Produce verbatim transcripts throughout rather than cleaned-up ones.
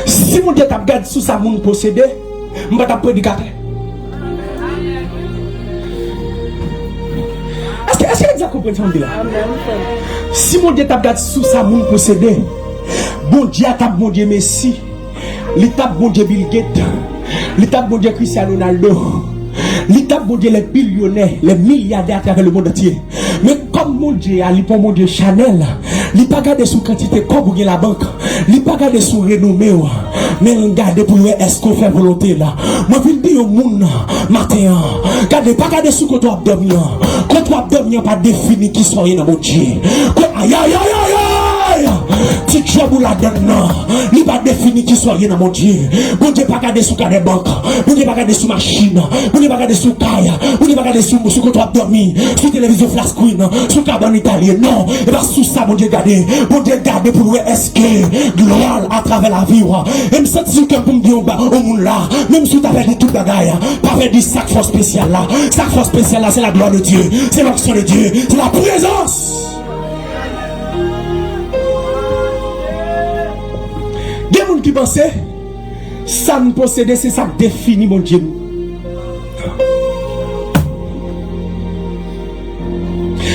Si Bondye t ap gad sou sa moun posede, m pa t ap predikatè. Èske, èske nèg sa konprann sa m di la? Si Bondye t ap gad sou sa moun posede, Bondye a t ap Bondye Messi, li t ap Bondye Bill Gates, li t ap Bondye Cristiano Ronaldo, li t ap Bondye lè bilyonè, lè milyadè atravè lemonn antye. Men kòm Bondye a, li pa yon Bondye chanèl, li pa gade sou kantite kòb ou gen labank, li pa gade sou renome w, men l gade pou l wè èske w fè volonte l. Mwen vin di yon moun maten an, gade, pa gade sou kote w ap dòmi an. Kote w ap dòmi an pa defini kisa w ye nan Bondye. Ayayayayay! Ti djòb ou ladann nan, li pa defini kisa w ye nan Bondye. Bondye pa gade sou kanè bank. Bondye pa gade sou machin. Bondye pa gade sou kay. Bondye pa gade sou, sou kote w ap dòmi, sou televizyon flat screen, sou kabann italyen. Non, e pa sou sa Bondye gade. Bondye gade pou l wè èske glwa l atravè lavi w. E m santi sou kè m pou m di yon ba, yon moun la, menm si w ta pèdi tout bagay, pa pèdi sa k fè w espesyal la. Sa k fè w espesyal la, se la gloire de Dieu, se l'onction de Dieu, se la présence. Gen moun ki panse sa n posede se sa k defini Bondye nou.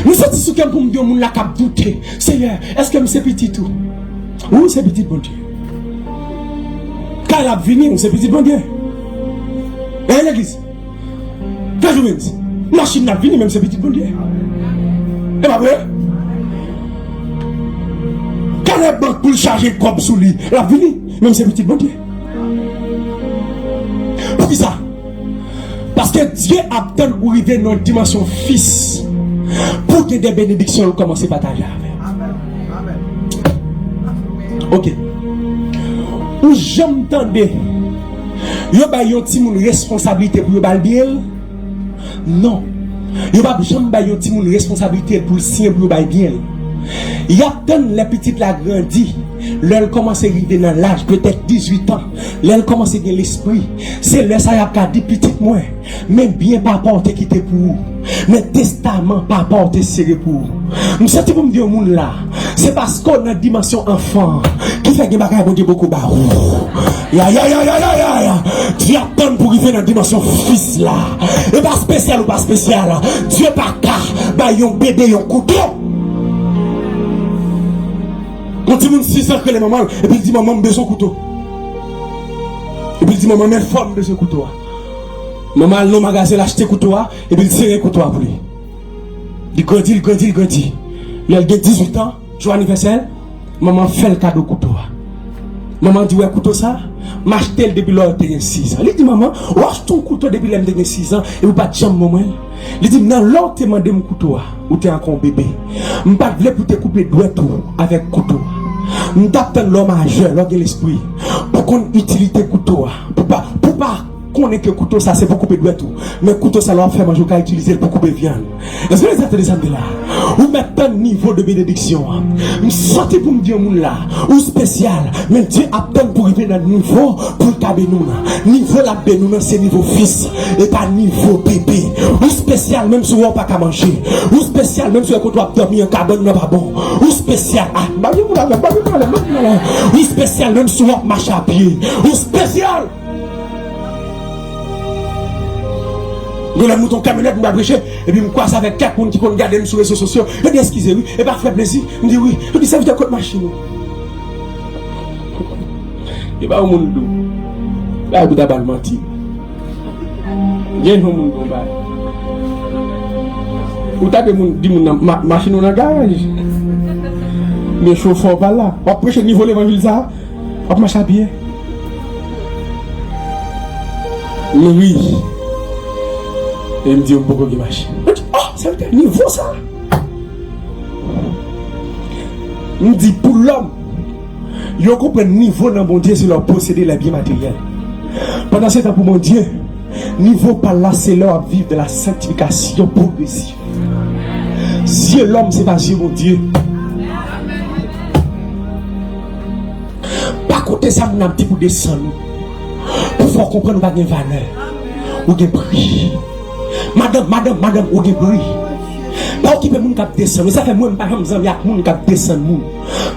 M santi sou kè m pou m di yon moun la k ap doute, Seyè, èske m se pitit ou? Ou se pitit Bondye. Kay la ap vini, ou se pitit Bondye. E legliz? Benjamins, machin nan ap vini, men m se pitit Bondye. E pa vre? Kanè bank pou l chaje kòb sou li, l ap vini, men m se pitit Bondye. Poukisa? Paske Dye ap tann ou rive nan yon dimansyon fis pou gen de benediksyon l kòmanse pataje avè w. Ok. Ou janm tande yo bay yon timoun responsablite pou yo ba l byen l? Non. Yo p ap janm bay yon timoun responsablite pou l siyen pou yo bay byen l. Y ap tann lè pitit la grandi, lè l kòmanse rive nan laj, petèt dizuit an, lè l kòmanse gen lespri. Se lè sa y ap ka di, pitit mwen, men byen papa w te kite pou ou. Men testaman papa w te sere pou ou. M santi pou m di yon moun la, se paske w nan dimansyon anfan ki fè gen bagay Bondye poko ba ou. Ya, ya, ya, ya, ya, ya, ya. Dye ap tann pou rive nan dimansyon fis la. E pa espesyal ou pa espesyal. Dye pa ka bay yon bebe yon kouto. Yon timoun sis an k rele manman l, epi l di, manman, m bezwen kouto. Epi l di, manman, men fò m bezwen kouto a. Manman al nan magazen, l achte kouto a, epi l sere kouto a pou li. Li grandi, li grandi, li grandi. Lè l gen dizuit an, jou anivèsè l, manman fè l kado kouto a. Manman di, wè kouto sa, m achte l depi lè w te gen sis an. Li di, manman, ou achte yon kouto depi lè m te gen sis an, epi w pa t janm ban mwen l. Li di m, nan lè w te mande m kouto a, ou te ankò yon bebe. M pa t vle pou w te koupe dwèt ou avèk kouto a. M t ap tann lè w majè, lè w gen lespri, pou w konn itilite kouto a, pou pa, pou pa konnen ke kouto sa se pou koupe dwèt ou. Men kouto sa lè w ap fè manje, ou ka itilize l pou koupe vyann. Èske w tande sa m di la? Ou mèt tann nivo de benediksyon an. M soti pou m di yon moun la, ou espesyal, men Dye ap tann pou rive nan nivo pou l ka beni w nan. Nivo l ap beni w nan se nivo fis, e pa nivo bebe. Ou espesyal menm si w wè w pa ka manje. Ou espesyal menm si w wè kote w ap dòmi an kabann nan pa bon. Ou espesyal. Ah, ba m yon pwoblèm, ba m yon pwoblèm, ba m yon pwoblèm. Ou espesyal menm si w ap mache a pye. Ou espesyal. Yon lè m monte yon kamyonèt, m pral preche, epi m kwaze avèk kèk moun ki konn gade m sou rezo sosyo. Yo di, eskize wi, e pa fè plezi? M di, wi. Yo di, sèvitè, kot machin ou? E pa yon moun dou. Bagay pou ta ba l manti. Gen yon moun konpa. Ou ta de moun, di moun nan, ma-, machin ou nan garaj. Men chofè w pa la. W ap preche nivo levanjil sa a, w ap mache a pye. M ri. E m di yo m poko gen machin. Yo di, oh, sèvitè, nivo sa a. M di pou lòm, yo konprann nivo nan Bondye se lè w posede lè byen materyèl. Pandan se tan pou Bondye, nivo pa l la se lè w ap viv de la sanktifikasyon pwogresiv. Zye lòm se pa zye Bondye. Pa koute sa moun ap di pou desann ou, pou fè w konprann ou pa gen valè. Ou gen pri. Madanm, madanm, madanm, ou gen pri. Pa okipe moun k ap desann. Se sa fè mwen, m pa janm zanmi ak moun k ap desann moun.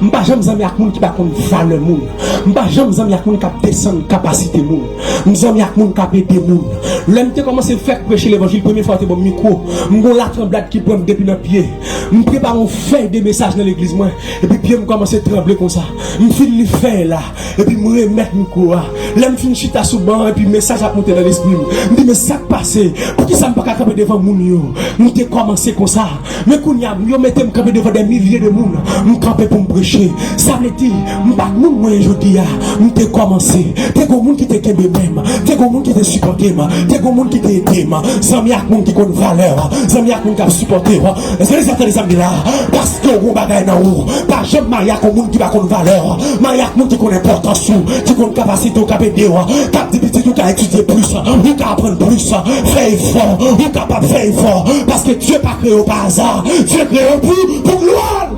M pa janm zanmi ak moun ki pa konn valè moun. M pa janm zanmi ak moun k ap desann kapasite moun. M zanmi ak moun k ap ede moun. Lè m te kòmanse fèk preche levanjil, premye fwa yo te ban m mikwo, m gon latranblad ki pran m depi nan pye. M prepare yon fèy de mesaj nan legliz mwen, epi pye m kòmanse tranble konsa. M fin li fèy la, epi m remèt mikwo a. Lè m fin chita sou ban an, epi mesaj ap monte nan lespri m. M di, "Men sa k pase? Poukisa m pa ka kanpe devan moun yo?" M te kòmanse konsa. Men kounye a, yo mete m kanpe devan dè milye de moun. M kanpe pou m preche. Sa vle di, m pa t moun mwen ye jodi a. M te kòmanse. Te gon moun ki te kenbe men m. Te gon moun ki te sipòte m. Te gon moun ki te ede m. Zanmi ak moun ki konn valè w. Zanmi ak moun k ap sipòte w. Èske lèzòt tande sa m di la? Paske w gon bagay nan ou. Pa janm marye ak yon moun ki pa konn valè w. Marye ak moun ki konn enpòtans ou, ki konn kapasite w, k ap ede w, k ap di pitit ou ka etidye plis, ou ka aprann plis, fè efò, ou kapab fè efò. Paske Dye pa kreye w pa aza. Dye kreye w pou, pou glwa l.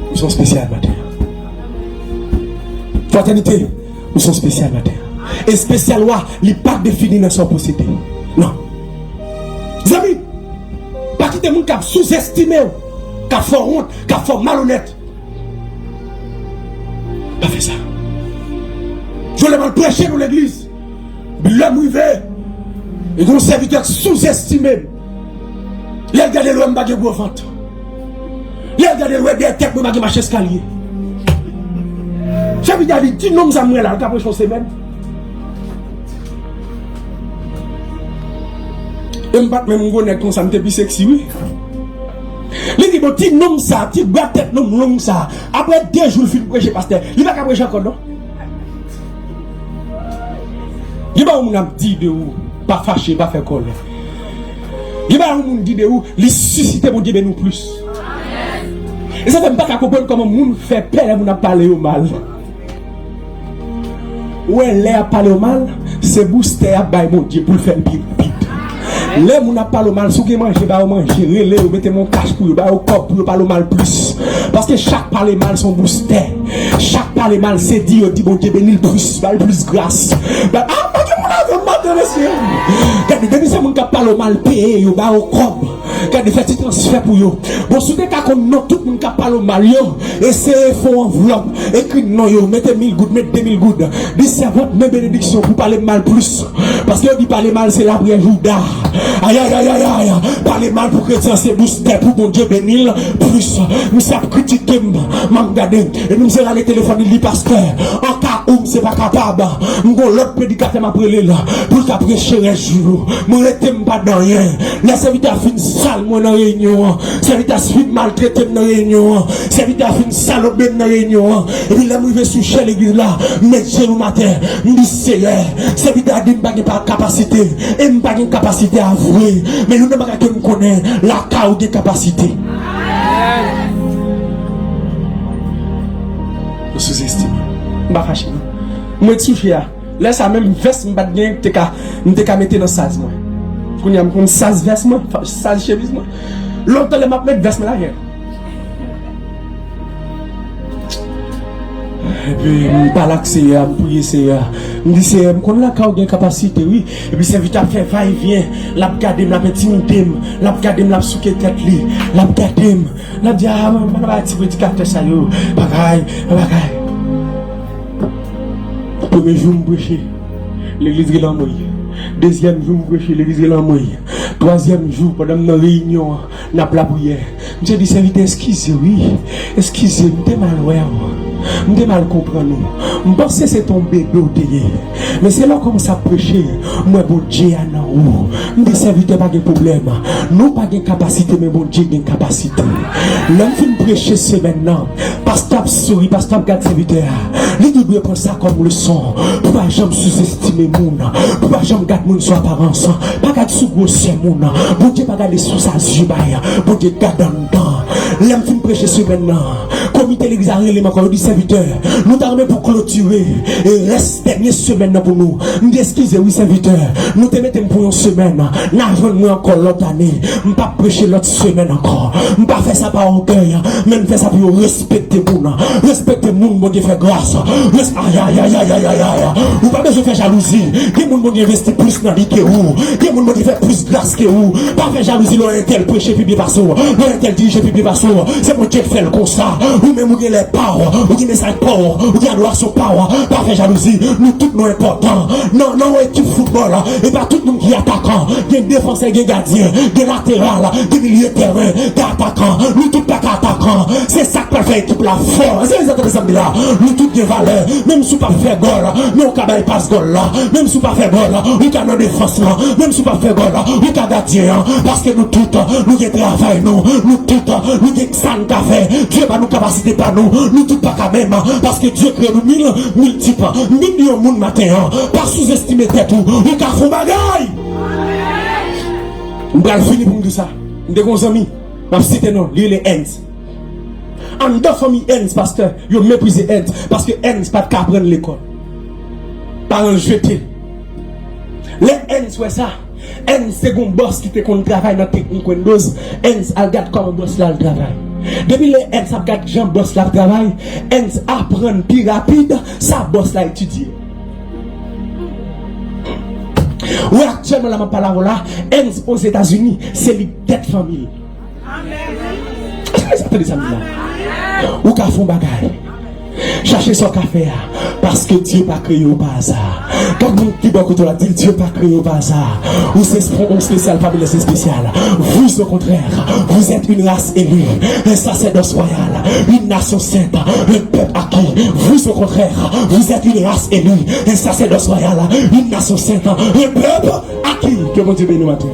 Ou se yon espesyal maten an. Fratènite, ou se yon espesyal maten an. Espesyal ou a, li pa defini nan sa w posede. Non. Zanmi, pa kite moun k ap souzestime w, k ap fè w wont, k ap fè w malonèt. Pa fè sa. Jodi a m al preche nan legliz. Lè m rive, e gen yon sèvitè k souzestime m. Lè l gade l wè m pa gen gwo vant. Lè l gade l wè dèyè tèt mwen pa gen mach eskalye. Sèvitè a di, "Ti nonm sa m wè la, l ka preche yon semèn." E m pa t menm gwo nèg konsa, m te pi seksi, wi. Li di, "Bon, ti nonm sa, ti bwa tèt nonm long sa, apre de jou l fin preche, pastè, li pa ka preche ankò, non." Gen bagay yon moun ap di de ou, pa fache, pa fè kòlè. Gen bagay yon moun di de ou, li sisite Bondye beni w plis. E sa fè m pa ka konprann kòman moun fè pè lè moun ap pale yo mal. Ou wè, lè y ap pale w mal, se boustè y ap bay Bondye pou l fè l pi rapid. Lè moun ap pale w mal, si w gen manje, ba yo manje, rele yo, mete yon kach pou yo, ba yo kòb pou yo pale w mal plis. Paske chak pale mal se yon boustè. Chak pale mal se di yo di Bondye beni l plis, ba l plis gras. Ba, a, pa gen moun avè m maten, mesye. Gade, depi se moun k ap pale w mal, peye yo, ba yo kòb. Gade, fè ti transfè pou yo. Bon, si w te ka konn non tout moun k ap pale w mal yo, eseye fè yon anvlòp, ekri non yo, mete mil goud, mete de mil goud. Di, "Sèvant, men benediksyon pou pale m mal plis." Paske yo di pale mal se lapriyè Jouda. Ayayayayay, pale mal pou kretyen se boustè pou Bondye beni l plis. Misye ap kritike m, m ap gade, epi misye rale telefòn li, li di, "Pastè, anka ou m se pa kapab, m gon lòt predikatè m ap rele l pou l ka preche rès jou yo." Mwen rete m pa di anyen. Lè sèvitè a fin sal mwen nan reyinyon an, sèvitè a fin maltrete m nan reyinyon an, sèvitè a fin salope m nan reyinyon an, epi lè m rive sou chè legliz la, m met jenou m atè, m di, "Seyè, sèvitè a di m pa gen pa, kapasite, e m pa gen kapasite a vre, men youn nan bagay ke m konnen, lakay ou gen kapasite." Ou souzestime. M pa fache, non. M ret sou chè a. Lè sa menm vès m pa t gen, m te ka, m te ka mete nan saz mwen. Kounye a m konn saz vès mwen, fa-, saz chemiz mwen. Lontan lè m ap met vès mwen lajè. Epi m pale ak Seyè a, m priye Seyè a. M di, "Seyè, m konn lakay ou gen kapasite, wi." Epi sèvitè ap fè vayevyen, l ap gade m, l ap entimide m, l ap gade m, l ap souke tèt li, l ap gade m, l ap di, "A, mwen pa nan bagay ti predikatè sa yo, bagay, bagay." Premye jou m preche, legliz rele anmwey. Dezyèm jou m preche, legliz rele anmwey. Twazyèm jou, pandan m nan reyinyon an, n ap lapriyè, misye di, "Sèvitè, eskize, wi. Eskize, m te mal wè w. M te mal konprann ou. M panse se te yon bebe w te ye. Men se lè w kòmanse ap preche, m wè Bondye a nan ou." M di, "Sèvitè, pa gen pwoblèm. Nou pa gen kapasite, men Bondye gen kapasite." Lè m fin preche semèn nan, pastè ap souri, pastè ap gad sèvitè a. Li di, "Ou dwe pran sa kòm leson pou pa janm souzestime moun, pou pa janm gad moun sou aparans, pa gad sou gwosè moun. Bondye pa gade sou sa zye bay, Bondye gade anndan." Lè m fin preche semèn nan, Komite legliz la rele m ankò, yo di, "Sèvitè, nou ta renmen pou klotire e rès dènye semèn nan pou nou." M di, "Eskize wi, sèvitè, nou te mete m pou yon semèn, n a jwenn mwen ankò lòt ane, m p ap preche lòt semèn ankò." M pa fè sa pa ògèy, men m fè sa pou yo respekte moun, respekte moun Bondye fè gras. Res-, ayayayayayay. Ou pa bezwen fè jalouzi. Gen moun Bondye envesti plis nan li ke ou. Gen moun Bondye fè plis gras ke ou. Pa fè jalouzi lè yon entèl preche pi byen pase w, lè yon entèl dirije pi byen pase w. Se Bondye k fè l konsa. Ou menm ou gen lè pa w, ou gen mesaj pa w, ou gen adorasyon pa w. Pa fè jalouzi. Nou tout nou enpòtan. Nan, nan yon ekip foutbòl, e pa tout moun ki atakan. Gen defansè, gen gadyen, gen lateral, gen milye tèren, gen atakan. Nou tout pa ka atakan. Se sa k pral fè ekip la fò. Èske nou tande sa m di la? Nou tout gen valè. Menm si w p ap fè gòl, men ou ka bay pas gòl la. Menm si w pa fè gòl, ou ka nan defans lan. Menm si w pa fè gòl, ou ka gadyen an. Paske nou tout, nou gen travay nou. Nou tout, nou gen sa n ka fè. Dye ba nou kapasite pa nou. Nou tout pa ka menm. Paske Dye kreye nou mil, miltip, milyon moun maten an. Pa souzestime tèt ou. Ou ka fè yon bagay. M pral fini pou m di sa. M te gen yon zanmi, m ap site non, li rele Ernst. Anndan fanmi Ernst, pastè, yo meprize Ernst, paske Ernst pa t ka aprann lekòl. Paran l jete l. Lè Ernst wè sa, Ernst te gon bòs ki te konn travay nan teknik Windows. Ernst al gad kòman bòs la al travay. Depi lè Ernst ap gad jan bòs la ap travay, Ernst aprann pi rapid sa bòs la etidye. Wi, aktyèlman la m ap pale avè w la, Ernst Ozetazini, se li tèt fanmi l. Èske sa tande sa m di la? Ou ka fè yon bagay. Chache sa w ka fè a. Paske Dye pa kreye w pa aza. Gad moun ki bò kote w la, di l, Dye pa kreye w pa aza. Ou se spon-, ou spesyal pami les espesyal. Vous, au contraire, vous êtes une race élue, un sacerdoce royal, une nation sainte, un peuple acquis. Vous, au contraire, vous êtes une race élue, un sacerdoce royal, une nation sainte, un peuple acquis. Ke Bondye beni w maten.